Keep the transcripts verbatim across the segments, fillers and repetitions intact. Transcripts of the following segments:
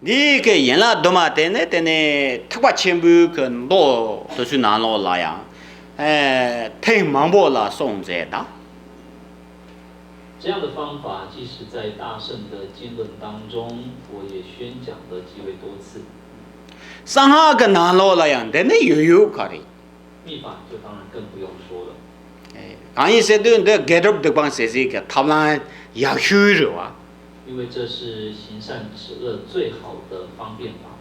འདི་གི་ཡན་ལག་དུ་མ་དེ་ནི་དེ་ནི་ཐེག་པ་ཆེན་པོའི་གི་མདོ་དེ་ཚོའི་ནང་ལོགས་ལ་ཡང་ཨེ་ཐེངས་མང་པོ་ལ་གསུངས་མཛད་ད། 这样的方法，即使在大乘的经论当中，我也宣讲了极为多次。 གསང་སྔགས་ཀྱི་ནང་ལོགས་ལ་ཡང་འདི་ནི་ཡོད་ཡོད་ག་རེད། 密法就当然更不用说了。 གང་ཡིན་ཟེར་དུས་འདི་དགེ་སྒྲུབ་སྡིག་སྤང་ཟེར་ཟེར་གྱི་ཐབས་ལམ་ཡག་ཤོས་རེད་བ། 因为这是行善止恶最好的方便法。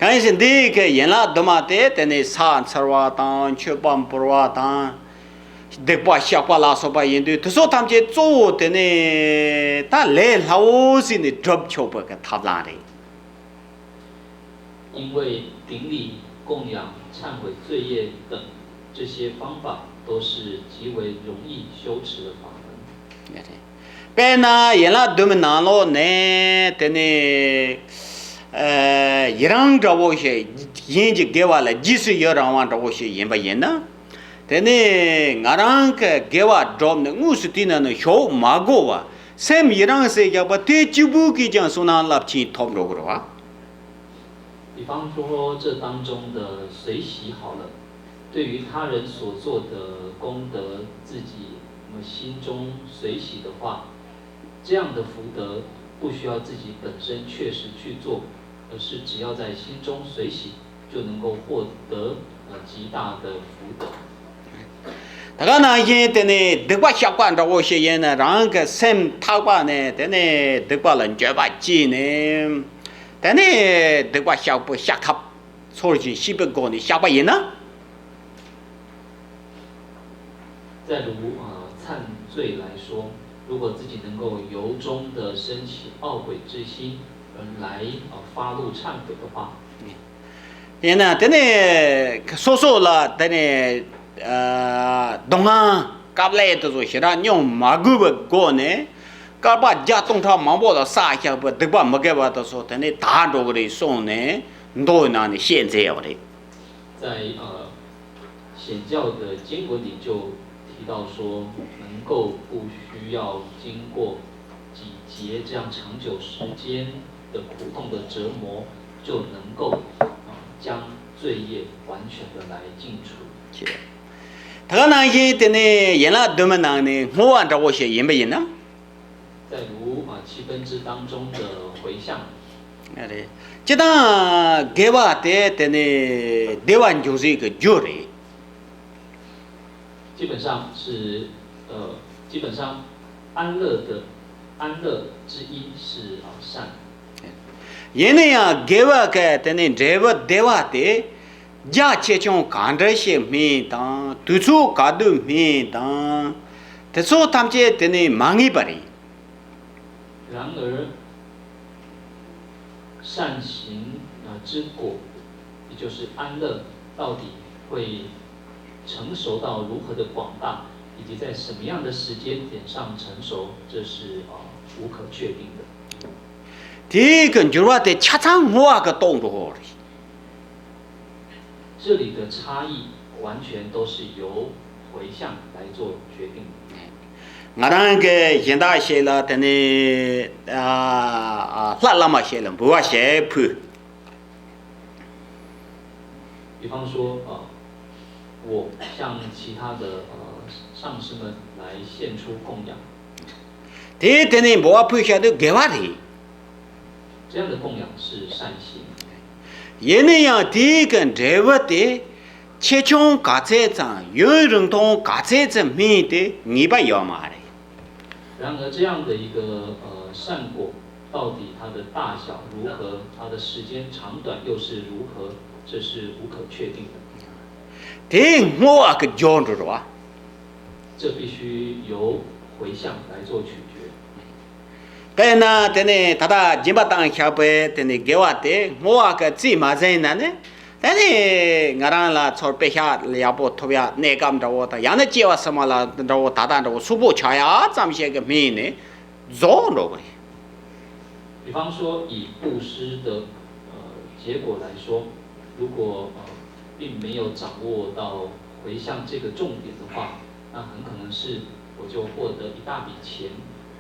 གང་ཡིན་ཟེར་འདི་གི་ཡན་ལག་དུ་མ་དེ་དེ་ནི་ས་འཚལ་བ་དང་མཆོད་པ་འབུལ་བ་དང་། སྡིག་པ་བཤགས་པ་ལ་སོགས་པ་ཡིན་དུས་དེ་ཚོ་ཐམས་ཅད་གཙོ་བོ་དེ་ནི་ད་ལས་སླ་བོ་ཟིག་ནས་སྒྲུབ་ཆོག་པའི་གི་ཐབས་ལམ་རེད། 因为顶礼、供养、忏悔罪业等这些方法都是极为容易修持的法门。 དཔེར་ན་ཡན་ལག་བདུན་མའི་ནང་ལོགས་ནས་དེ་ནས་ཡི་རང་འདྲ་བོ་ཞིག་གཞན་གྱི་དགེ་བ་ལ་རྗེས་སུ་ཡི་རང་བ་འདྲ་བོ་ཞིག་ཡིན་པ་ཡིན་ན། དེ་ནས་ང་རང་གི་དགེ་བ་སྒྲུབ་ནས་དངོས་སུ་དེའི་ནང་ནས་ཞུགས་མ་དགོས་པ་སེམས་ཡི་རང་ཟེར་བཞག་པ་དེ་གཅིག་པུ་གིས་ཀྱང་བསོད་ནམས་རླབས་ཆེན་ཐོབ་འགྲོ་གི་རེད་བ། 比方说，这当中的随喜好了，对于他人所做的功德，自己那么心中随喜的话，这样的福德不需要自己本身确实去做，而是只要在心中随喜，就能够获得呃极大的福德。 ད་ག་ནང་བཞིན་དེ་ནས་སྡིག་པ་བཤགས་པ་འདྲ་བོ་ཞིག་ཡིན་ན་རང་གི་སེམས་ཐག་པ་ནས་དེ་ནས་སྡིག་པ་ལ་འགྱོད་པ་སྐྱེས་ནས་དེ་ནས་སྡིག་པ་བཤགས་པ་བཤགས་ཐབས་ཚོར་ཞིང་ཤེས་པའི་སྒོ་ནས་བཤགས་པ་ཡིན་ན། 再如呃忏罪来说，如果自己能够由衷的升起懊悔之心，而来呃发露忏悔的话， ཡིན་ན་དེ་ནས་སོ་སོ་ལ་དེ་ནས་སྡུག་བསྔལ་དཀའ་ལས་དེ་ཚོ་ཞེ་དྲག་མྱོང་མ་དགོས་པའི་སྒོ་ནས་བསྐལ་པ་བརྒྱ་སྟོང་ཕྲག་མང་པོ་ལ་བསགས་བཞག་པའི་སྡིག་པ་མི་དགེ་བ་དེ་ཚོ་དེ་ནས་དག་འགྲོ་གི་རེད་གསུངས་ནས་མདོའི་ནང་ནས་བཤད་མཛད་ཡོད་རེད། 在呃显教的经文里就提到说，能够不需要经过几劫这样长久时间的苦痛的折磨，就能够啊将罪业完全的来尽除。 ད་ག་ནང་བཞིན་དེ་ནས་ཡན་ལག་བདུན་མའི་ནང་ནས་བསྔོ་བ་འདྲ་བོ་ཞིག་ཡིན་པ་ཡིན་ན། 再如啊七分支当中的回向， རེད། སྤྱིར་བཏང་དགེ་བ་དེ་དེ་ནས་བདེ་བ་འབྱུང་སའི་གི་རྒྱུ་རེད། 基本上是呃，基本上安乐的安乐之一是啊善。 ཡིན་ན་ཡང་དགེ་བ་གི་དེ་ནས་འབྲས་བུ་བདེ་བ་དེ་རྒྱ་ཆེ་ཆུང་གང་འདྲ་ཞིག་སྨིན་དང་དུས་ཚོད་ག་དུས་སྨིན་དང་དེ་ཚོ་ཐམས་ཅད་དེ་ནས་མ་ངེས་པ་རེད། 然而，善行啊之果，也就是安乐，到底会成熟到如何的广大，以及在什么样的时间点上成熟，这是啊无可确定的。 དེའི་གི་འགྱུར་བ་དེ་ཆ་ཚང་བསྔོ་བ་གི་རྟོགས་འགྲོ་གི་རེད། 这里的差异完全都是由回向来做决定的。 ང་རང་གི་གཞན་དག་ཞིག་ལ་དེ་ནས་ལྷ་བླ་མ་ཞིག་ལ་འབུལ་བ་ཞིག་ཕུལ། 比方说啊，我向其他的呃上师们来献出供养。 དེ་དེ་ནས་འབུལ་བ་ཕུལ་བྱ་དུས་དགེ་བ་རེད། 这样的供养是善行。 ཡིན་ན་ཡང་དེའི་གི་འབྲས་བུ་དེ་ཆེ་ཆུང་ག་ཚད་ཙམ་ཡུན་རིང་ཐུང་ག་ཚད་ཙམ་སྨིན་དེ་ངེས་པ་ཡོད་མ་རེད། 然而，这样的一个呃善果，到底它的大小如何，它的时间长短又是如何，这是无可确定的。 དེ་བསྔོ་བ་གི་རྒྱུ་འགྲོ་རོ། 这必须由回向来做取决。 དཔེར་ན་དེ་ནས་ད་ལྟ་སྦྱིན་པ་བཏང་བཞག་པའི་དེ་ནས་དགེ་བ་དེ་བསྔོ་བ་གི་རྩིས་མ་ཟིན་ན་ནི་དེ་ནས་ང་རང་ལ་ཚུར་དཔེ་ཤག་ཡག་པོ་ཐོབ་ཡག་གནས་སྐབས་འདྲ་བོ་དང་ཡང་ན་སྐྱེ་བ་སྲིད་མ་ལ་འདྲ་བོ་ད་ལྟ་འདྲ་བོ་སུག་པོ་ཆགས་ཡག་ཙམ་ཞིག་གི་སྨིན་ནས་རྫོགས་འགྲོ་གི་རེད། 比方说，以布施的呃结果来说，如果呃并没有掌握到回向这个重点的话，那很可能是我就获得一大笔钱，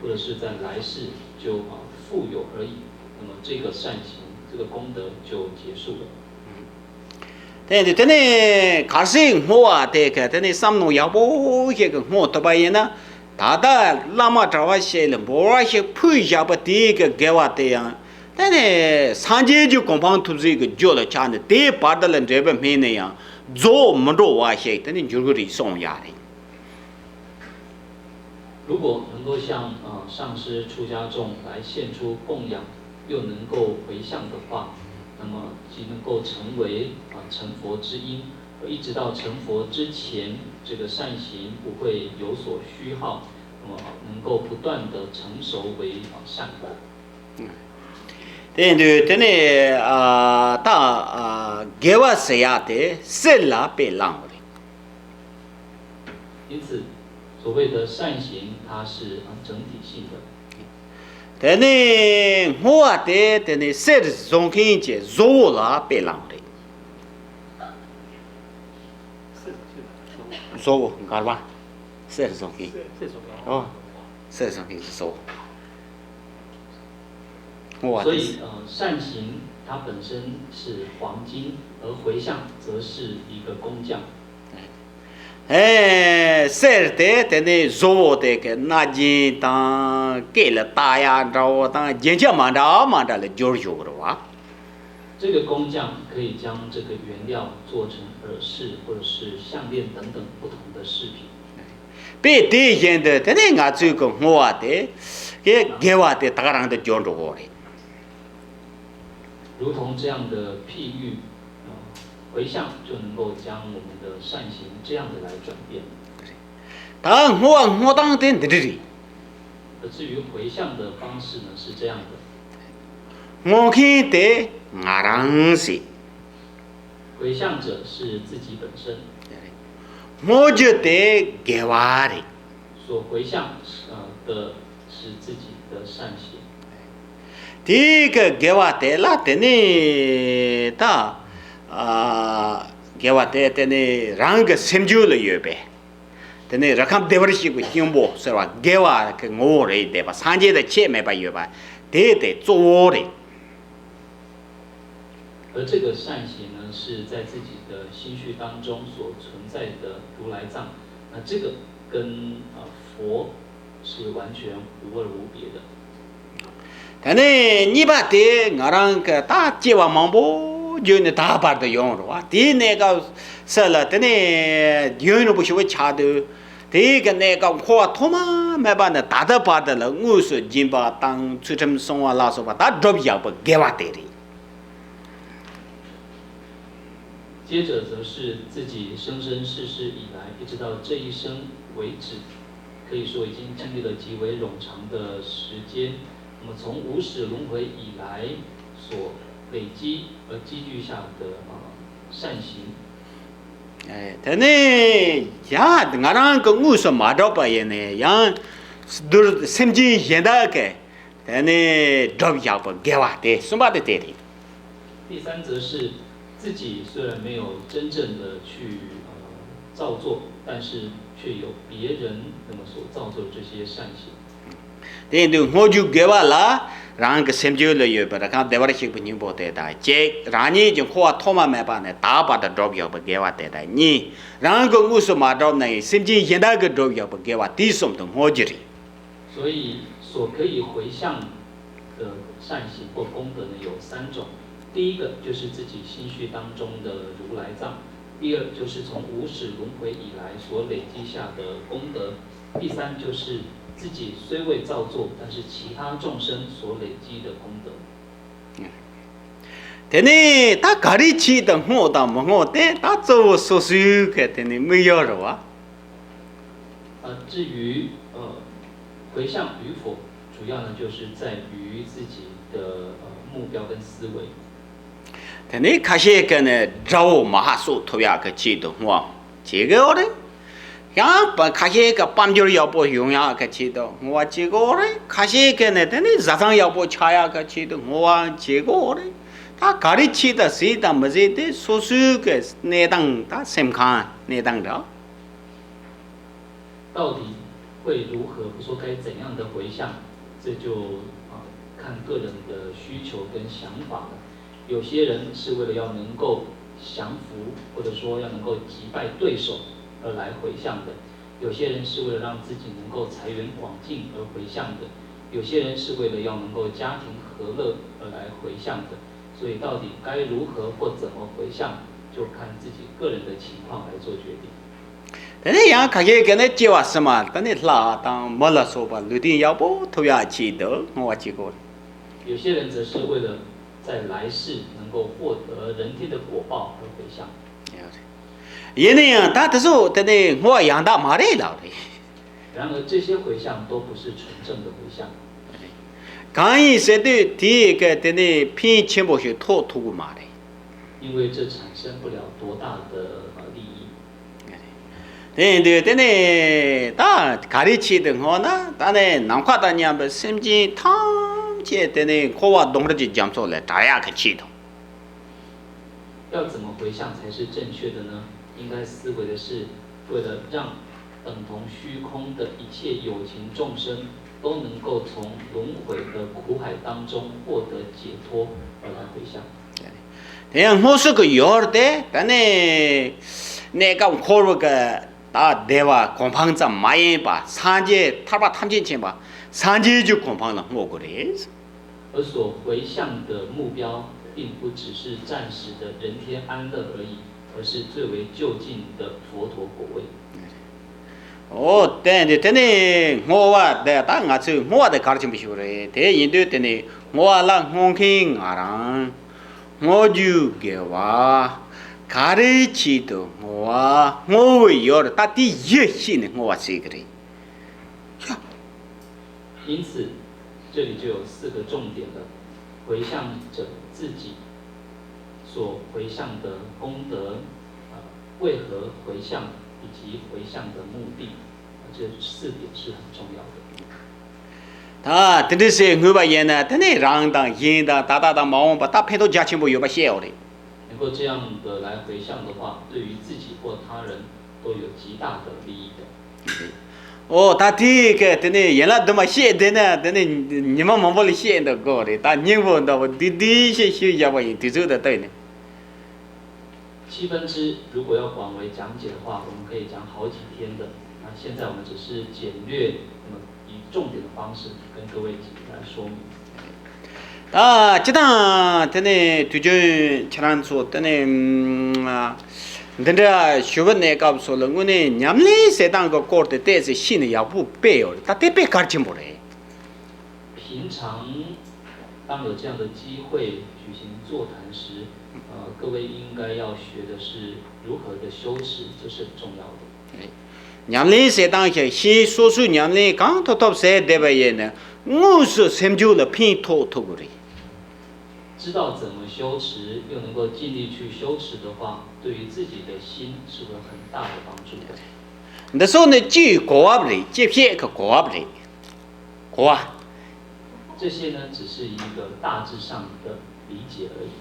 或者是在来世就啊富有而已。那么这个善行，这个功德就结束了。 དེ་ཡིན་དུས་དེ་ནས་གལ་སྲིད་བསྔོ་བ་དེ་ག་དེ་ནས་བསམ་མནོ་ཡག་པོ་ཞིག་གི་བསྔོ་ཐུབ་པ་ཡིན་ན། ད་ལྟ་བླ་མ་གྲྭ་བ་ཞིག་ལ་འབུལ་བ་ཞིག་ཕུལ་བཞག་པ་དེའི་གི་དགེ་བ་དེ་ཡང་དེ་ནས་སངས་རྒྱས་ཀྱི་གོ་འཕང་ཐོབ་ཚུལ་གྱི་རྒྱུ་ལ་ཆགས་ནས། དེའི་བར་དུ་ལ་འབྲས་བུ་སྨིན་ནས་ཡང་རྫོགས་མི་འགྲོ་བ་ཞིག་དེ་ནས་འགྱུར་གྱི་རེད་གསུངས་ཡ་རེད། 如果能够像呃上师出家众来献出供养，又能够回向的话，那么即能够成为啊成佛之因，一直到成佛之前，这个善行不会有所虚耗，那么能够不断的成熟为啊善果。 དེ་ཡིན་དུས་དེ་ནས་ཨ་ད་ཨ་དགེ་བ་ཟེར་ཡ་དེ་གསེར་ལ་དཔེ་བླངས་པ་རེད། 因此，所谓的善行，它是啊整体性的。 དེ་ནས་བསྔོ་བ་དེ་དེ་ནས་གསེར་བཟོ་མཁན་གྱི་བཟོ་བོ་ལ་དཔེ་བླངས་པ་རེད། བཟོ་བོ་མགར་བ། གསེར་བཟོ་མཁན། ཨོ། གསེར་བཟོ་མཁན་གྱི་བཟོ་བོ། བསྔོ་བ་དེ། 所以呃，善行它本身是黄金，而回向则是一个工匠。 ཨེ། གསེར་དེ་དེ་ནས་བཟོ་བོ་དེ་གི་སྣ་རྒྱན་དང་སྐེ་ལ་བཏགས་ཡ་འདྲ་བོ་དང་རྒྱན་ཆ་མ་འདྲ་མ་འདྲ་ལ་སྦྱོར་བཞག་གི་རེད་བ། 这个工匠可以将这个原料做成耳饰或者是项链等等不同的饰品。 དཔེ་དེ་བཞིན་དུ་དེ་ནས་ང་ཚོའི་གི་བསྔོ་བ་དེ་གི་དགེ་བ་དེ་ད་ག་རང་དུ་འགྱུར་འགྲོ་གི་རེད། 如同这样的譬喻，呃，回向就能够将我们的善行这样的来转变。 ད་བསྔོ་བ་བསྔོ་སྟངས་དེ་འདི་འདྲ་རེད། 而至于回向的方式呢，是这样的。 བསྔོ་མཁན་དེ་ང་རང་ཟེར། 回向者是自己本身。 བསྔོ་རྒྱུ་དེ་དགེ་བ་རེད། 所回向，呃，的是自己的善行。 དེའི་གི་དགེ་བ་དེ་ལ་དེ་ནས་ད་ཨ་དགེ་བ་དེ་དེ་ནས་རང་གི་སེམས་རྒྱུད་ལ་ཡོད་པས། དེ་ནས་རི་ཁམས་བདེ་བར་གཤེགས་པའི་སྙིང་པོ་ཟེར་བ་དགེ་བ་གི་ངོ་བོ་རེད་བསྡད་པ། སངས་རྒྱས་དང་ཁྱད་མེད་པ་ཡོད་པ་དེ་དེ་གཙོ་བོ་རེད། 而这个善行呢，是在自己的心绪当中所存在的如来藏，那这个跟呃佛是完全无二无别的。 དེ་ནས་གཉིས་པ་དེ་ང་རང་གི་ད་སྐྱེ་བ་མང་པོ་བརྒྱུད་ནས་ད་བར་དུ་ཡོང་རེད་བ། དེའི་གནས་སྐབས་སུ་ལ་དེ་ནས་ཡུན་རིང་པོ་ཞིག་ཆགས་དུས། དེའི་གི་གནས་སྐབས་འཁོར་བ་ཐོག་མ་མེད་པ་ནས་ད་ལྟ་བར་དུ་ལ་དངོས་སུ་སྦྱིན་པ་དང་ཚུལ་ཁྲིམས་བསྲུང་བ་ལ་སོགས་པ་ད་བསྒྲུབས་བཞག་པའི་དགེ་བ་དེ་རེད། 接着则是自己生生世世以来，一直到这一生为止，可以说已经经历了极为冗长的时间。那么从无始轮回以来所累积而积聚下的啊善行， ཨེ། དེ་ནས་ཡང་ང་རང་གི་དངོས་སུ་མ་བསྒྲུབས་པ་ཡིན་ནའི་ཡང་། སྡུར་སེམས་ཅན་གཞན་དག་གིས་དེ་ནས་བསྒྲུབས་བཞག་པའི་དགེ་བ་དེ་གསུམ་པ་དེ་དེ་རེད། 第三则是自己虽然没有真正的去呃造作，但是却有别人那么所造作的这些善行。 དེ་ཡིན་དུས་བསྔོ་རྒྱུའི་དགེ་བ་ལ་རང་གི་སེམས་རྒྱུད་ལ་ཡོད་པའི་རི་ཁམས་བདེ་བར་གཤེགས་པའི་སྙིང་པོ་དེ་དང་གཅིག་རང་ཉིད་ཀྱི་འཁོར་བ་ཐོག་མ་མེད་པ་ནས་ད་བར་དུ་བསྒྲུབས་ཡོད་པའི་དགེ་བ་དེ་དང་གཉིས། རང་གིས་དངོས་སུ་མ་བསྒྲུབས་ན་ཡང་སེམས་ཅན་གཞན་དག་གིས་བསྒྲུབས་ཡོད་པའི་དགེ་བ་དེ་གསུམ་དུ་བསྔོ་རྒྱུ་རེད། 所以所可以回向的善行或功德呢有三种。第一个就是自己心绪当中的如来藏，第二就是从无始轮回以来所累积下的功德，第三就是自己虽未造作，但是其他众生所累积的功德。 དེ་ནས་ད་ག་རེ་ཆེད་དུ་བསྔོ་དང་མི་བསྔོ་དེ་ད་གཙོ་བོ་སོ་སོའི་གི་དེ་ནས་དམིགས་ཡུལ་རེད་བ། 呃，至于呃回向与否，主要呢就是在于自己的呃目标跟思维。 དེ་ནས་ཁ་ཤས་ཀྱིས་ནི་དགྲ་བོ་མ་ཧ་གསོད་ཐུབ་ཡག་གི་ཆེད་དུ་བསྔོ་བ་བྱེད་ཀྱི་ཡོད་རེད། ཡང་ཁ་ཤས་ཀྱིས་དཔལ་འབྱོར་ཡག་པོ་ཡོང་ཡག་གི་ཆེད་དུ་བསྔོ་བ་བྱེད་ཀྱི་ཡོད་རེད། ཁ་ཤས་ཀྱིས་ནི་དེ་ནས་བཟའ་ཚང་ཡག་པོ་ཆགས་ཡག་གི་ཆེད་དུ་བསྔོ་བ་བྱེད་ཀྱི་ཡོད་རེད། ད་ག་རེ་ཆེད་དུ་ཟེར་དང་མི་ཟེར་དེ་སོ་སོའི་གི་གནས་སྟངས་དང་སེམས་ཁམས་གནས་སྟངས་འདྲ། 到底会如何，或说该怎样的回向，这就啊可看个人的需求跟想法的。有些人是为了要能够降服，或者说要能够击败对手而来回向的；有些人是为了让自己能够财源广进而回向的；有些人是为了要能够家庭和乐而来回向的。所以，到底该如何或怎么回向，就看自己个人的情况来做决定。 དེ་ནས་ཡང་ཁ་ཤས་ཀྱིས་ནི་སྐྱེ་བ་གསུམ་མ་དེ་ནས་ལྷ་དང་མི་ལ་སོགས་པ་ལུས་རྟེན་ཡག་པོ་ཐོབ་ཡག་ཆེད་དུ་བསྔོ་བ་བྱེད་དགོས། 有些人则是为了在来世能够获得人天的果报而回向。 ཡིན་ན་ཡང་ད་དེ་ཚོ་དེ་ནས་བསྔོ་བ་ཡང་དག་མ་རེད་ལབ་རེད། 然而，这些回向都不是纯正的回向， གང་ཡིན་ཟེར་དུས་དེའི་གི་དེ་ནས་ཕན་ཆེན་པོ་ཞིག་ཐོགས་ཐུབ་ཀྱི་མ་རེད། 因为这产生不了多大的呃利益。 དེ་ཡིན་དུས་དེ་ནས་ད་ག་རེ་ཆེད་དུ་བསྔོ་ན། ད་ནི་ནམ་མཁའ་དང་མཉམ་པའི་སེམས་ཅན་ཐམས་ཅད་དེ་ནས་འཁོར་བ་སྡུག་བསྔལ་གྱི་རྒྱ་མཚོ་ལས་བསྒྲལ་ཡག་གི་ཆེད་དུ། 要怎么回向才是正确的呢？应该思维的是，为了让等同虚空的一切有情众生都能够从轮回的苦海当中获得解脱而来回向。 དེ་ཡང་སྔོན་སོགས་ཀྱི་ཡོལ་ཏེ་ད་ནི་གནས་སྐབས་འཁོར་བའི་གི་ད་བདེ་བ་གོ་འཕང་ཙམ་མ་ཡིན་པ་སངས་རྒྱས་ཐར་པ་ཐམས་ཅད་མཁྱེན་པ་སངས་རྒྱས་ཀྱི་གོ་འཕང་ལ་བསྔོ་དགོས་རེད། 而所回向的目标，并不只是暂时的人天安乐而已，而是最为究竟的佛陀果位。 ཨོ་དེ་འདི་དེ་ནི་བསྔོ་བ་དེ་ད་ང་ཚོས་བསྔོ་བ་དེ་གལ་ཆེན་པོ་ཞིག་རེད། དེ་ཡིན་དུས་དེ་ནི་བསྔོ་བ་ལ་བསྔོ་མཁན་ང་རང་། བསྔོ་རྒྱུ་དགེ་བ། ག་རེ་ཆེད་དུ་བསྔོ་བ་བསྔོ་བའི་ཡོལ་ད་དེ་བཞི་ཤེས་ནས་བསྔོ་བ་བྱེད་ཀྱི་རེད། 因此，这里就有四个重点了：回向者自己，所回向的功德，呃，为何回向，以及回向的目的，呃这四点是很重要的。 ད་དེ་འདྲ་ཞིག་བསྔོས་པ་ཡིན་ན་དེ་ནི་རང་དང་གཞན་དང་ད་ལྟ་དང་མ་འོངས་པ་ད་ཕན་ཐོགས་རྒྱ་ཆེན་པོ་ཡོད་པ་ཤེས་ཡོད་རེད། 能够这样的来回向的话，对于自己或他人都有极大的利益的。 ཨོ་ད་དེ་གི་དེ་ནི་ཡན་ལག་བདུན་མ་བཤད་བསྡད་ན་དེ་ནི་ཉི་མ་མང་པོ་ལ་བཤད་འདུག་དགོས་རེད། ད་སྙིང་པོ་འདྲ་པོ་འདི་འདི་ཞིག་ཞུས་བཞག་པ་ཡིན། དུས་ཚོད་དང་བསྟུན་ནས། 七分之如果要广为讲解的话，我们可以讲好几天的。那现在我们只是简略，那么以重点的方式跟各位一起来说明。 ད་སྤྱིར་བཏང་དེ་ནས་དུས་རྒྱུན་ཁྱེད་རང་ཚོ་དེ་ནས་འདི་འདྲ་ཞུ་བ་གནས་སྐབས་སོགས་ལ་དངོས་གནས་ཉམས་ལེན་ཟེར་སྟངས་ཀྱི་སྐོར་དེ་ཏོག་ཙམ་ཤེས་ནས་ཡག་པོ་དཔེ་ཡོད་རེད། ད་དེ་དཔེ་གལ་ཆེན་པོ་རེད། 平常当有这样的机会举行座谈时，呃，各位应该要学的是如何的修持，这是很重要的。 ཉམས་ལེན་ཟེར་སྟངས་ཤིག་ཤེས། སོ་སོའི་ཉམས་ལེན་གང་ཐུབ་ཐུབ་ཟེར་བསྡད་པ་ཡིན་ན་དངོས་སུ་སེམས་རྒྱུད་ལ་ཕན་ཐོགས་ཐུབ་ཀྱི་རེད། 知道怎么修持，又能够尽力去修持的话，对于自己的心是有很大的帮助的。 འདི་ཚོ་ནི་སྤྱིའི་གོ་བབ་རེད། སྤྱི་བཤད་ཀྱི་གོ་བབ་རེད། གོ་བ། 这些呢，只是一个大致上的理解而已。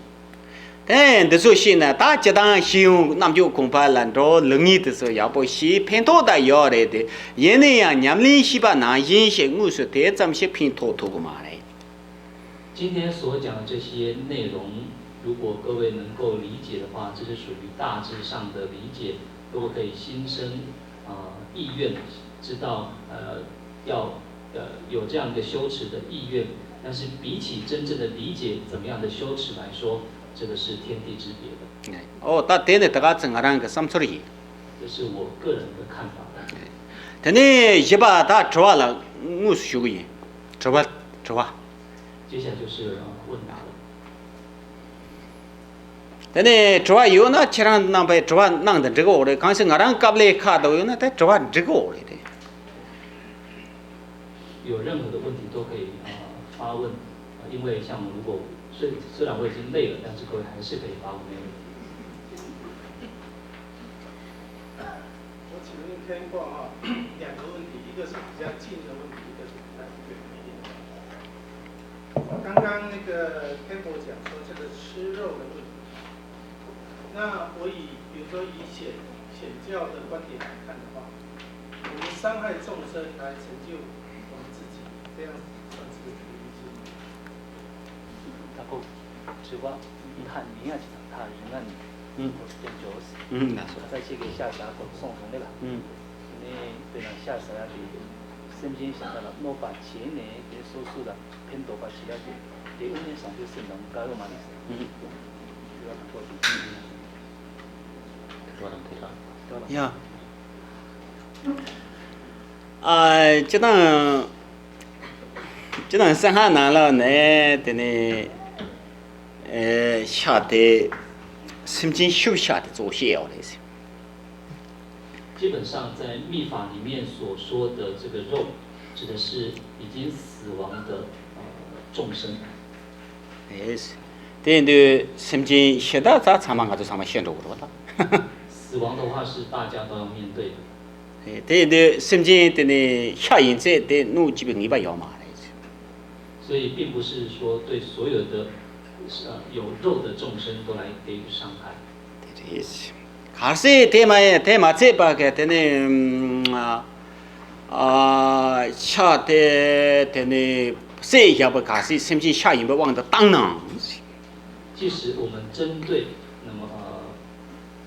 དེ་འདི་ཚོ་ཤེས་ན་ད་སྤྱིར་བཏང་ཤེས་ཡོན་རྣམ་འགྱུར་གོང་འཕེལ་ལ་འགྲོ། ལེགས་ཉེས་དེ་ཚོ་ཡག་པོ་ཤེས། ཕན་ཐོགས་ད་ཡོད་རེད་དེ། ཡིན་ན་ཡང་ཉམས་ལེན་བྱས་པ་ནང་བཞིན་ཞིག་དངོས་སུ་དེ་ཙམ་ཞིག་ཕན་ཐོགས་ཐུབ་ཀྱི་མ་རེད། 今天所讲的这些内容，如果各位能够理解的话，这是属于大致上的理解，各位可以心生呃意愿，知道呃要呃有这样一个修持的意愿。但是比起真正的理解怎么样的修持来说，这个是天地之别的。 ཨོ་ད་དེ་ནི་ད་ག་ཚོད་ང་རང་གི་བསམ་ཚུལ་ཡིན། 这是我个人的看法。 དེ་ནས་བཞི་པ་ད་དྲི་བ་ལ་དངོས་སུ་ཞུ་གི་ཡིན། དྲི་བ་དྲི་བ། 接下来就是呃问答了。 དེ་ནས་དྲི་བ་ཡོད་ན་ཁྱེད་རང་རྣམ་པས་དྲི་བ་གནང་དང་འགྲིག་གི་ཡོད་རེད། གང་ཞིག་ང་རང་སྐབས་ལས་ཁག་འདུག་ཡོད་ན་དེ་དྲི་བ་འགྲིག་གི་ཡོད་རེད་དེ། 有任何的问题都可以呃发问，呃因为像如果虽虽然我已经累了，但是各位还是可以发问，没有问题。 我请问天豹啊，两个问题，一个是比较近的问题，一个是比较远的一点的。刚刚那个天豹讲说这个吃肉的问题，那我以比如说以显显教的观点来看的话，我们伤害众生来成就我们自己，这样算是有理解吗？ དྲི་བ་མཐའ་མི་ཡ་ཅིག་དང་ཐག་རིང་ང་ནས་ཁོ་སྟོན་ཆོག་ཟེར། ཨུམ་ལགས་སོ། ད་ལྟ་ཁྱེད་ཀྱིས་ཤ་ཟ་དགོས་གསུངས་སོང་ནས་ལ། ཨུམ། དེ་ནས་དཔེར་ན་ཤ་ཟ་ཡ་དེ་སེམས་ཅན་གཞན་དག་ལ་གནོད་པ་བྱས་ནས་དེ་སོ་སོ་ལ་ཕན་འདོགས་པ་བྱེད་ཡ་དེ་དེ་དབུ་མའི་བཟང་པོའི་སེམས་དང་འགལ་ཡོད་མ་རེད་ཟེར། ཨུམ། དྲི་བ་དང་པོ་དེ་ཅི་ཡིན་ན། དྲི་བ་དང་དེ་རང་། དྲི་བ་དང་། ཡ། ཨ། སྤྱིར་བཏང་། སྤྱིར་བཏང་གསན་ཁང་ནང་ལོགས་ནས་དེ་ནས་ཨེ་ཤ་དེ་སེམས་ཅན་ཤི་བའི་ཤ་དེ་གཙོ་བོ་བཤད་ཡོད་རེད། 基本上在密法里面所说的这个肉，指的是已经死亡的呃众生。 རེད། དེ་ཡིན་དུས་སེམས་ཅན་ཤ་དེ་ཚང་མ་ང་ཚོ་ཚང་མ་ཤི་འགྲོ་གི་རེད་པ།死亡的话是大家都要面对的。 དེ་ཡིན་དུས་སེམས་ཅན་དེ་ནི་ཤ་ཡིན་ཚད་དེ་གནོད་ཅེས་པའི་ངེས་པ་ཡོད་མ་རེད། 所以并不是说对所有的呃有肉的众生都来给予伤害。 དེ་རེད། གལ་སྲིད་དེ་མ་ཡིན་དེ་མ་ཚད་པ་གི་དེ་ནི་ཤ་དེ་དེ་ནི་བསད་བཞག་པ་གལ་སྲིད་སེམས་ཅན་ཤ་ཡིན་པའི་དབང་དུ་བཏང་ནའང་། 即使我们针对那么呃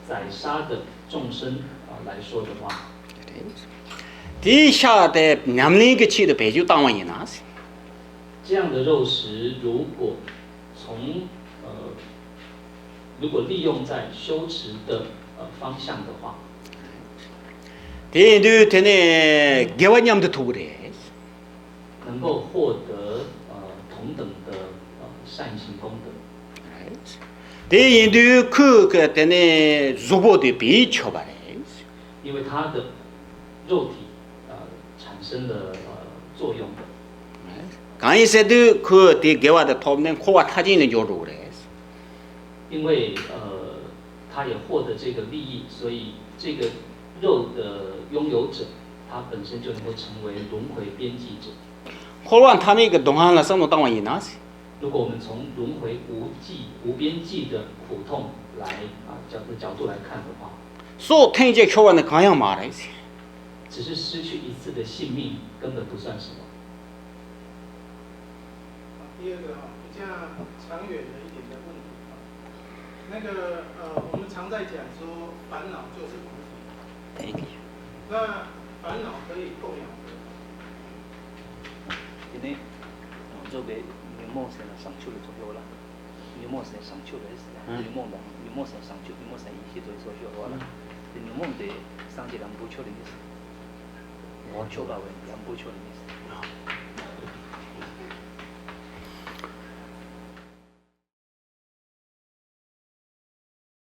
宰杀的众生啊来说的话， དེའི་ཤ་དེ་ཉམས་ལེན་གྱི་ཆེད་དུ་བེད་སྤྱོད་བཏང་བ་ཡིན་ན། 这样的肉食如果从呃如果利用在修持的呃方向的话， དེ་ཡིན་དུས་དེ་ནི་དགེ་བ་མཉམ་དུ་ཐོབ་ཀྱི་རེད། 能够获得呃同等的呃善行功德。 དེ་ཡིན་དུས་ཁོས་གི་དེ་ནི་གཟུགས་པོ་དེ་བེད་ཆོག་པ་རེད། 因为它的肉体呃产生了呃作用的。 གང་ཡིན་ཟེར་དུས་ཁོས་དེ་དགེ་བ་དེ་ཐོབ་ནས་འཁོར་བ་མཐའ་ཅན་ལ་འགྱོ་འགྲོ་གི་རེད། 因为呃他也获得这个利益，所以这个肉的拥有者，他本身就能够成为轮回边际者。 འཁོར་བ་མཐའ་མེད་ཀྱི་སྡུག་བསྔལ་ལ་བསམ་བློ་བཏང་བ་ཡིན་ན། 如果我们从轮回无际、无边际的苦痛来啊角角度来看的话， སྲོག་ཐེངས་གཅིག་ཤོར་བ་ནི་གང་ཡང་མ་རེད། 只是失去一次的性命根本不算什么。 第二个哈，比较长远的一点的问题哈，那个呃，我们常在讲说烦恼就是无底， Thank you. 那烦恼可以供养人。 དེ་ནས་ང་ཚོ་གི་ཉོན་མོངས་ཟེར་ན་བྱང་ཆུབ་ལ་ཚོགས་ཡོད་ལ། ཉོན་མོངས་ཟེར་བྱང་ཆུབ་རེད་ཟེར་ན་ཉོན་མོངས་དང་ཉོན་མོངས་ཟེར་བྱང་ཆུབ་ཉོན་མོངས་ཟེར་ཡེ་ཤེས་ཚོགས་ཡོད་ལ། དེ་ཉོན་མོངས་དེ་སངས་རྒྱས་ལ་འབུལ་ཆོག་རེད་ཟེར། ཆོ་ག་བས་ལ་འབུལ་ཆོག་རེད།